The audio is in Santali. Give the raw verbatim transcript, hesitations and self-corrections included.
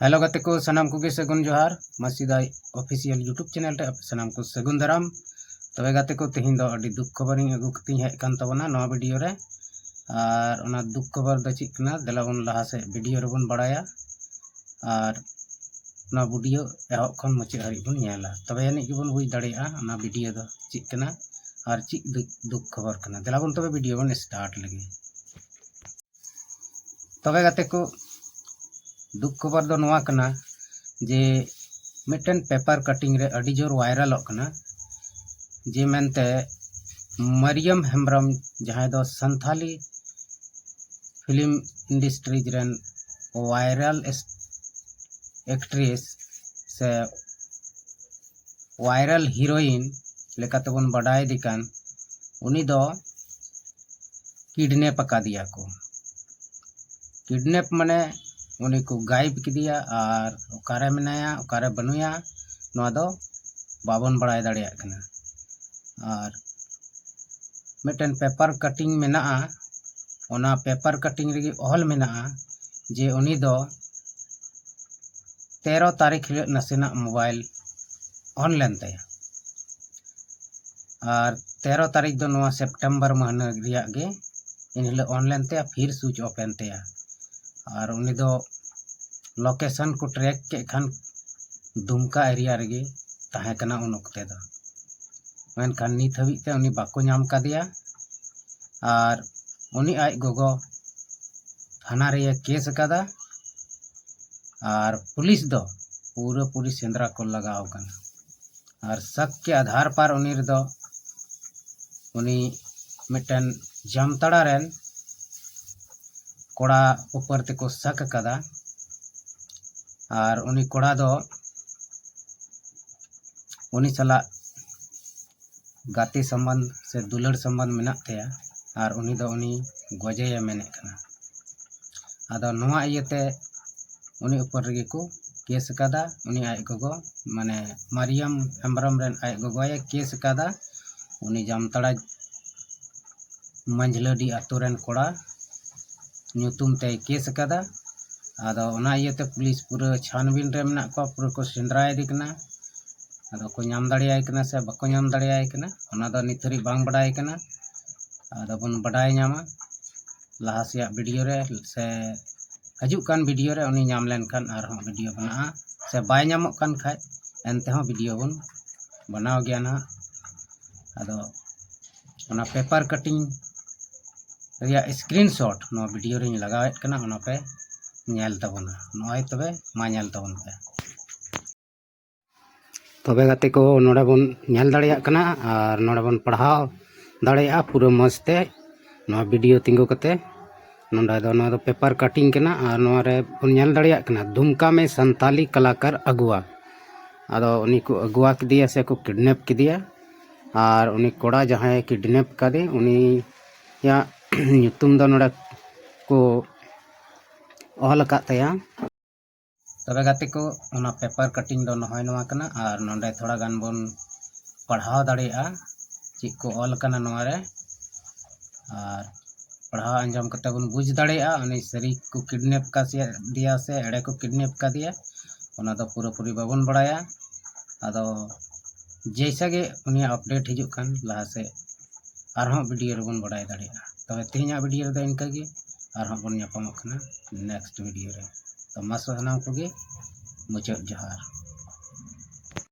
ᱦᱮᱞᱳ ᱜᱟᱛᱮ ᱠᱚ, ᱥᱟᱱᱟᱢ ᱠᱚᱜᱮ ᱥᱟᱹᱜᱩᱱ ᱡᱚᱦᱟᱨ᱾ ᱢᱟᱹᱥᱤᱫᱟᱭ ᱚᱯᱷᱤᱥᱤᱭᱟᱞ YouTube ᱪᱮᱱᱮᱞ ᱨᱮ ᱟᱯᱮ ᱥᱟᱱᱟᱢ ᱠᱚ ᱥᱟᱹᱜᱩᱱ ᱫᱟᱨᱟᱢ᱾ ᱛᱚᱵᱮ ᱜᱟᱛᱮ ᱠᱚ, ᱛᱮᱦᱮᱧ ᱫᱚ ᱟᱹᱰᱤ ᱫᱩᱠ ᱠᱷᱚᱵᱚᱨᱤᱧ ᱟᱹᱜᱩ ᱠᱟᱛᱮᱧ ᱦᱮᱡ ᱟᱠᱟᱱ ᱛᱟᱵᱚᱱᱟ ᱱᱚᱣᱟ ᱵᱷᱤᱰᱤᱭᱳ ᱨᱮ᱾ ᱟᱨ ᱚᱱᱟ ᱫᱩᱠ ᱠᱷᱚᱵᱚᱨ ᱫᱚ ᱪᱮᱫ ᱠᱟᱱᱟ, ᱫᱮᱞᱟ ᱵᱚᱱ ᱞᱟᱦᱟ ᱥᱮᱫ ᱵᱷᱤᱰᱤᱭᱳ ᱨᱮᱵᱚᱱ ᱵᱟᱲᱟᱭᱟ᱾ ᱟᱨ ᱚᱱᱟ ᱵᱷᱤᱰᱤᱭᱳ ᱮᱦᱚᱵ ᱠᱷᱚᱱ ᱢᱩᱪᱟᱹᱫ ᱦᱟᱹᱨᱤᱡ ᱵᱚᱱ ᱧᱮᱞᱟ, ᱛᱚᱵᱮ ᱟᱹᱱᱤᱡ ᱜᱮᱵᱚᱱ ᱵᱩᱡᱽ ᱫᱟᱲᱮᱭᱟᱜᱼᱟ ᱚᱱᱟ ᱵᱷᱤᱰᱤᱭᱳ ᱫᱚ ᱪᱮᱫ ᱠᱟᱱᱟ ᱟᱨ ᱪᱮᱫ ᱫᱩᱠ, ᱫᱩᱠ ᱠᱷᱚᱵᱚᱨ ᱠᱟᱱᱟ᱾ ᱫᱮᱞᱟ ᱵᱚᱱ ᱛᱚᱵᱮ ᱵᱷᱤᱰᱤᱭᱳ ᱵᱚᱱ ᱥᱴᱟᱨᱴ ᱞᱮᱜᱮ᱾ ᱛᱚᱵᱮ ᱜᱟᱛᱮ ᱠᱚ, ᱫᱩᱠ ᱠᱷᱚᱵᱚᱨ ᱫᱚ ᱱᱚᱣᱟ ᱠᱟᱱᱟ ᱡᱮ ᱢᱤᱫᱴᱮᱱ ᱯᱮᱯᱟᱨ ᱠᱟᱴᱤᱝ ᱨᱮ ᱟᱹᱰᱤ ᱡᱳᱨ ᱵᱷᱟᱭᱨᱟᱞᱚᱜ ᱠᱟᱱᱟ, ᱡᱮ ᱢᱮᱱᱛᱮ ᱢᱟᱨᱤᱭᱟᱢ ᱦᱮᱢᱵᱨᱚᱢ, ᱡᱟᱦᱟᱸᱭ ᱫᱚ ᱥᱟᱱᱛᱷᱟᱞᱤ ᱯᱷᱤᱞᱢ ᱤᱱᱰᱟᱥᱴᱨᱤᱡᱽ ᱨᱮᱱ ᱵᱷᱟᱭᱨᱟᱞ ᱮᱠᱴᱨᱮᱥ ᱥᱮ ᱵᱷᱟᱭᱨᱟᱞ ᱦᱤᱨᱳᱭᱤᱱ ᱞᱮᱠᱟᱛᱮᱵᱚᱱ ᱵᱟᱰᱟᱭᱮᱫᱮ ᱠᱟᱱ, ᱩᱱᱤ ᱫᱚ ᱠᱤᱰᱱᱮᱯ ᱟᱠᱟᱫᱮᱭᱟ ᱠᱚ᱾ ᱠᱤᱰᱱᱮᱯ ᱢᱟᱱᱮ ᱩᱱᱤ ᱠᱚ ᱜᱟᱭᱤᱵ ᱠᱮᱫᱮᱭᱟ, ᱟᱨ ᱚᱠᱟᱨᱮ ᱢᱮᱱᱟᱭᱟ, ᱚᱠᱟᱨᱮ ᱵᱟᱹᱱᱩᱭᱟ, ᱱᱚᱣᱟ ᱫᱚ ᱵᱟᱵᱚᱱ ᱵᱟᱲᱟᱭ ᱫᱟᱲᱮᱭᱟᱜ ᱠᱟᱱᱟ᱾ ᱟᱨ ᱢᱤᱫᱴᱮᱱ ᱯᱮᱯᱟᱨ ᱠᱟᱴᱤᱝ ᱢᱮᱱᱟᱜᱼᱟ, ᱚᱱᱟ ᱯᱮᱯᱟᱨ ᱠᱟᱴᱤᱝ ᱨᱮᱜᱮ ᱚᱞ ᱢᱮᱱᱟᱜᱼᱟ ᱡᱮ ᱩᱱᱤ ᱫᱚ ᱛᱮᱨᱚ ᱛᱟᱹᱨᱤᱠᱷ ᱦᱤᱞᱳᱜ ᱱᱟᱥᱮᱱᱟᱜ ᱢᱳᱵᱟᱭᱤᱞ ᱚᱱ ᱞᱮᱱ ᱛᱟᱭᱟ᱾ ᱟᱨ ᱛᱮᱨᱚ ᱛᱟᱹᱨᱤᱠᱷ ᱫᱚ ᱱᱚᱣᱟ ᱥᱮᱯᱴᱮᱢᱵᱚᱨ ᱢᱟᱹᱦᱱᱟᱹ ᱨᱮᱭᱟᱜ ᱜᱮ ᱮᱱᱦᱤᱞᱳᱜ ᱚᱱ ᱞᱮᱱ ᱛᱟᱭᱟ, ᱯᱷᱤᱨ ᱥᱩᱭᱤᱪ ᱚᱯᱷ ᱮᱱ ᱛᱟᱭᱟ᱾ ᱟᱨ ᱩᱱᱤ ᱫᱚ ᱞᱳᱠᱮᱥᱚᱱ ᱠᱚ ᱴᱨᱮᱠ ᱠᱮᱫ ᱠᱷᱟᱱ ᱫᱩᱢᱠᱟ ᱮᱨᱤᱭᱟ ᱨᱮᱜᱮ ᱛᱟᱦᱮᱸ ᱠᱟᱱᱟ ᱩᱱ ᱚᱠᱛᱮ ᱫᱚ᱾ ᱢᱮᱱᱠᱷᱟᱱ ᱱᱤᱛ ᱦᱟᱹᱵᱤᱡ ᱛᱮ ᱩᱱᱤ ᱵᱟᱠᱚ ᱧᱟᱢ ᱠᱟᱫᱮᱭᱟ᱾ ᱟᱨ ᱩᱱᱤ ᱟᱡ ᱜᱚᱜᱚ ᱛᱷᱟᱱᱟ ᱨᱮᱭᱮ ᱠᱮᱥ ᱟᱠᱟᱫᱟ᱾ ᱟᱨ ᱯᱩᱞᱤᱥ ᱫᱚ ᱯᱩᱨᱟᱹᱯᱩᱨᱤ ᱥᱮᱸᱫᱽᱨᱟ ᱠᱚ ᱞᱟᱜᱟᱣ ᱟᱠᱟᱱᱟ᱾ ᱟᱨ ᱥᱟᱠ ᱠᱮ ᱟᱫᱷᱟᱨ ᱯᱟᱨ ᱩᱱᱤ ᱨᱮᱫᱚ ᱩᱱᱤ ᱢᱤᱫᱴᱮᱱ ᱡᱟᱢᱛᱟᱲᱟ ᱨᱮᱱ ᱠᱚᱲᱟ ᱩᱯᱚᱨ ᱛᱮᱠᱚ ᱥᱟᱠ ᱟᱠᱟᱫᱟ᱾ ᱟᱨ ᱩᱱᱤ ᱠᱚᱲᱟ ᱫᱚ ᱩᱱᱤ ᱥᱟᱞᱟᱜ ᱜᱟᱛᱮ ᱥᱚᱢᱵᱚᱱᱫᱷ ᱥᱮ ᱫᱩᱞᱟᱹᱲ ᱥᱚᱢᱵᱚᱱᱫᱷ ᱢᱮᱱᱟᱜ ᱛᱟᱭᱟ, ᱟᱨ ᱩᱱᱤ ᱫᱚ ᱩᱱᱤ ᱜᱚᱡᱮᱭᱮ ᱢᱮᱱᱮᱫ ᱠᱟᱱᱟ᱾ ᱟᱫᱚ ᱱᱚᱣᱟ ᱤᱭᱟᱹᱛᱮ ᱩᱱᱤ ᱩᱯᱚᱨ ᱨᱮᱜᱮ ᱠᱚ ᱠᱮᱥ ᱟᱠᱟᱫᱟ᱾ ᱩᱱᱤ ᱟᱡ ᱜᱚᱜᱚ, ᱢᱟᱱᱮ ᱢᱟᱨᱤᱭᱟᱢ ᱦᱮᱢᱵᱨᱚᱢ ᱨᱮᱱ ᱟᱡ ᱜᱚᱜᱚᱭᱮ ᱠᱮᱥ ᱟᱠᱟᱫᱟ᱾ ᱩᱱᱤ ᱡᱟᱢᱛᱟᱲᱟ ᱢᱟᱹᱡᱷᱞᱟᱹᱰᱤ ᱟᱛᱳ ᱨᱮᱱ ᱠᱚᱲᱟ ᱧᱩᱛᱩᱢ ᱛᱮᱭ ᱠᱮᱥ ᱟᱠᱟᱫᱟ᱾ ᱟᱫᱚ ᱚᱱᱟ ᱤᱭᱟᱹᱛᱮ ᱯᱩᱞᱤᱥ ᱯᱩᱨᱟᱹ ᱪᱷᱟᱱᱵᱤᱱ ᱨᱮ ᱢᱮᱱᱟᱜ ᱠᱚᱣᱟ, ᱯᱩᱨᱟᱹ ᱠᱚ ᱥᱮᱸᱫᱽᱨᱟᱭᱮᱫᱮ ᱠᱟᱱᱟ᱾ ᱟᱫᱚ ᱠᱚ ᱧᱟᱢ ᱫᱟᱲᱮᱭᱟᱭ ᱠᱟᱱᱟ ᱥᱮ ᱵᱟᱠᱚ ᱧᱟᱢ ᱫᱟᱲᱮᱭᱟᱭ ᱠᱟᱱᱟ, ᱚᱱᱟ ᱫᱚ ᱱᱤᱛ ᱦᱟᱹᱨᱤᱡ ᱵᱟᱝ ᱵᱟᱰᱟᱭ ᱠᱟᱱᱟ᱾ ᱟᱫᱚ ᱵᱚᱱ ᱵᱟᱰᱟᱭ ᱧᱟᱢᱟ ᱞᱟᱦᱟ ᱥᱮᱭᱟᱜ ᱵᱷᱤᱰᱤᱭᱳ ᱨᱮ, ᱥᱮ ᱦᱤᱡᱩᱜ ᱠᱟᱱ ᱵᱷᱤᱰᱤᱭᱳ ᱨᱮ ᱩᱱᱤ ᱧᱟᱢ ᱞᱮᱱᱠᱷᱟᱱ ᱟᱨᱦᱚᱸ ᱵᱷᱤᱰᱤᱭᱳ ᱵᱮᱱᱟᱜᱼᱟ, ᱥᱮ ᱵᱟᱭ ᱧᱟᱢᱚᱜ ᱠᱟᱱ ᱠᱷᱟᱡ ᱮᱱᱛᱮᱦᱚᱸ ᱵᱷᱤᱰᱤᱭᱳ ᱵᱚᱱ ᱵᱮᱱᱟᱣ ᱜᱮᱭᱟ ᱱᱟᱦᱟᱜ᱾ ᱟᱫᱚ ᱚᱱᱟ ᱯᱮᱯᱟᱨ ᱠᱟᱴᱤᱝ ᱨᱮᱭᱟᱜ ᱥᱠᱨᱤᱱᱥᱚᱴ ᱱᱚᱣᱟ ᱵᱷᱤᱰᱤᱭᱳ ᱨᱮᱧ ᱞᱟᱜᱟᱣᱮᱫ ᱠᱟᱱᱟ, ᱚᱱᱟ ᱯᱮ ᱧᱮᱞ ᱛᱟᱵᱚᱱᱟ᱾ ᱱᱚᱜᱼᱚᱭ ᱛᱚᱵᱮ ᱢᱟ ᱧᱮᱞ ᱛᱟᱵᱚᱱ ᱯᱮ᱾ ᱛᱚᱵᱮ ᱜᱟᱛᱮ ᱠᱚ, ᱱᱚᱰᱮ ᱵᱚᱱ ᱧᱮᱞ ᱫᱟᱲᱮᱭᱟᱜ ᱠᱟᱱᱟ ᱟᱨ ᱱᱚᱰᱮ ᱵᱚᱱ ᱯᱟᱲᱦᱟᱣ ᱫᱟᱲᱮᱭᱟᱜᱼᱟ ᱯᱩᱨᱟᱹ ᱢᱚᱡᱽ ᱛᱮ ᱱᱚᱣᱟ ᱵᱷᱤᱰᱤᱭᱳ ᱛᱤᱸᱜᱩ ᱠᱟᱛᱮ᱾ ᱱᱚᱰᱮ ᱫᱚ, ᱱᱚᱣᱟ ᱫᱚ ᱯᱮᱯᱟᱨ ᱠᱟᱴᱤᱝ ᱠᱟᱱᱟ ᱟᱨ ᱱᱚᱣᱟ ᱨᱮ ᱵᱚᱱ ᱧᱮᱞ ᱫᱟᱲᱮᱭᱟᱜ ᱠᱟᱱᱟ, ᱫᱩᱢᱠᱟ ᱢᱮ ᱥᱟᱱᱛᱟᱞᱤ ᱠᱟᱞᱟᱠᱟᱨ ᱟᱜᱩᱣᱟ᱾ ᱟᱫᱚ ᱩᱱᱤ ᱠᱚ ᱟᱜᱩᱣᱟ ᱠᱮᱫᱮᱭᱟ ᱥᱮ ᱠᱚ ᱠᱤᱰᱱᱮᱯ ᱠᱮᱫᱮᱭᱟ, ᱟᱨ ᱩᱱᱤ ᱠᱚᱲᱟ ᱡᱟᱦᱟᱸᱭ ᱠᱤᱰᱱᱮᱯ ᱠᱟᱫᱮ, ᱩᱱᱤᱭᱟᱜ ᱧᱩᱛᱩᱢ ᱫᱚ ᱱᱚᱰᱮ ᱠᱚ ᱚᱞ ᱟᱠᱟᱫ ᱛᱟᱭᱟ᱾ ᱛᱚᱵᱮ ᱜᱟᱛᱮ ᱠᱚ, ᱚᱱᱟ ᱯᱮᱯᱟᱨ ᱠᱟᱴᱤᱝ ᱫᱚ ᱱᱚᱜᱼᱚᱭ ᱱᱚᱣᱟ ᱠᱟᱱᱟ, ᱟᱨ ᱱᱚᱰᱮ ᱛᱷᱚᱲᱟ ᱜᱟᱱ ᱵᱚᱱ ᱯᱟᱲᱦᱟᱣ ᱫᱟᱲᱮᱭᱟᱜᱼᱟ ᱪᱮᱫ ᱠᱚ ᱚᱞ ᱠᱟᱱᱟ ᱱᱚᱣᱟ ᱨᱮ᱾ ᱟᱨ ᱯᱟᱲᱦᱟᱣ ᱟᱸᱡᱚᱢ ᱠᱟᱛᱮ ᱵᱚᱱ ᱵᱩᱡᱽ ᱫᱟᱲᱮᱭᱟᱜᱼᱟ ᱩᱱᱤ ᱥᱟᱹᱨᱤ ᱠᱚ ᱠᱤᱰᱱᱮᱯ ᱠᱟᱫᱮᱭᱟ ᱥᱮ ᱮᱲᱮ ᱠᱚ ᱠᱤᱰᱱᱮᱯ ᱠᱟᱫᱮᱭᱟ, ᱚᱱᱟ ᱫᱚ ᱯᱩᱨᱟᱹᱯᱩᱨᱤ ᱵᱟᱵᱚᱱ ᱵᱟᱲᱟᱭᱟ᱾ ᱟᱫᱚ ᱡᱮᱭᱥᱟ ᱜᱮ ᱩᱱᱤᱭᱟᱜ ᱟᱯᱰᱮᱴ ᱦᱤᱡᱩᱜ ᱠᱟᱱ ᱞᱟᱦᱟ ᱥᱮᱫ, ᱟᱨᱦᱚᱸ ᱵᱷᱤᱰᱤᱭᱳ ᱨᱮᱵᱚᱱ ᱵᱟᱲᱟᱭ ᱫᱟᱲᱮᱭᱟᱜᱼᱟ᱾ ᱛᱚᱵᱮ ᱛᱮᱦᱮᱧᱟᱜ ᱵᱷᱤᱰᱤᱭᱳ ᱨᱮᱫᱚ ᱤᱱᱠᱟᱹ ᱜᱮ, ᱟᱨᱦᱚᱸ ᱵᱚᱱ ᱧᱟᱯᱟᱢᱚᱜ ᱠᱟᱱᱟ ᱱᱮᱠᱥᱴ ᱵᱷᱤᱰᱤᱭᱳ ᱨᱮ᱾ ᱛᱚ ᱢᱟ ᱥᱟᱱᱟᱢ ᱠᱚᱜᱮ ᱢᱩᱪᱟᱹᱫ ᱡᱚᱦᱟᱨ᱾